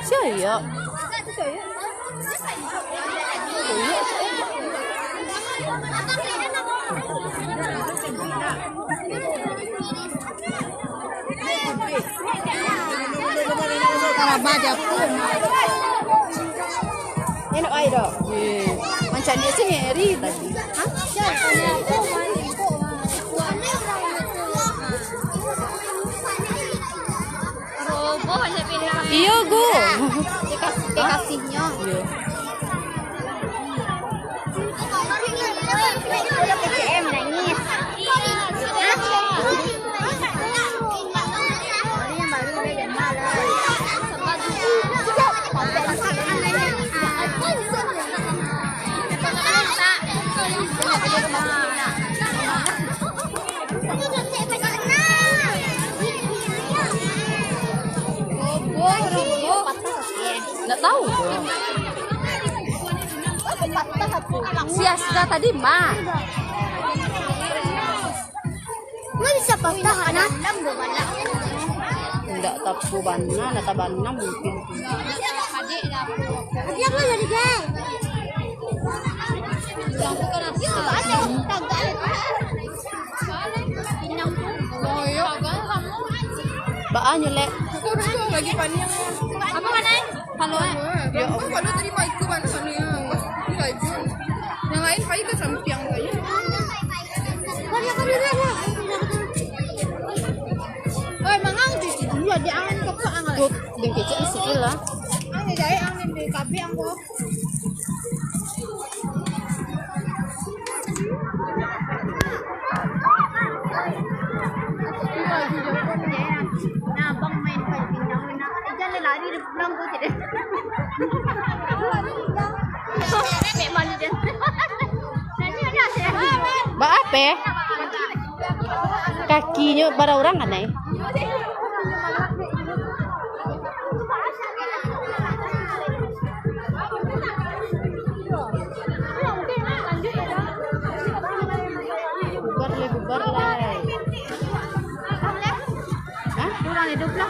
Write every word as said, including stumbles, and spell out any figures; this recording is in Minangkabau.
Sia yo. Tarabah Japun. Enak ai doh. Mancani si Mary tadi. Hah? Iyo, Gu. Kekasih-, kekasihnyo. Iyo. Ndak tahu. Si Asta tadi mah. Nggak bisa patah, Ana. Ndak tahu bana, ndak tahu bana mungkin. Dia apa jadi geng? Baa nyo, Lek? Aku harus tuh lagi paniang. Apa mana? Kalau, eh? Ya, aku kalau terima ikut bantuan ni, ah. Wah, ini rajin. Yang lain pai ka sampiang sajo. Oh, mangang tu dulu, ada angan kok, angan. Tuh, dan kecil sikit lah. Angan jahit, angan di kafe, angan. Nah, abang main paling pinjam, nah. Eh, jangan lari, dia pulang kau tidak. Mek malu dia. Baa ape? Kakinyo bara urang kan, ai? Bubar lai, bubar lai. Hah? Urang iduik lah.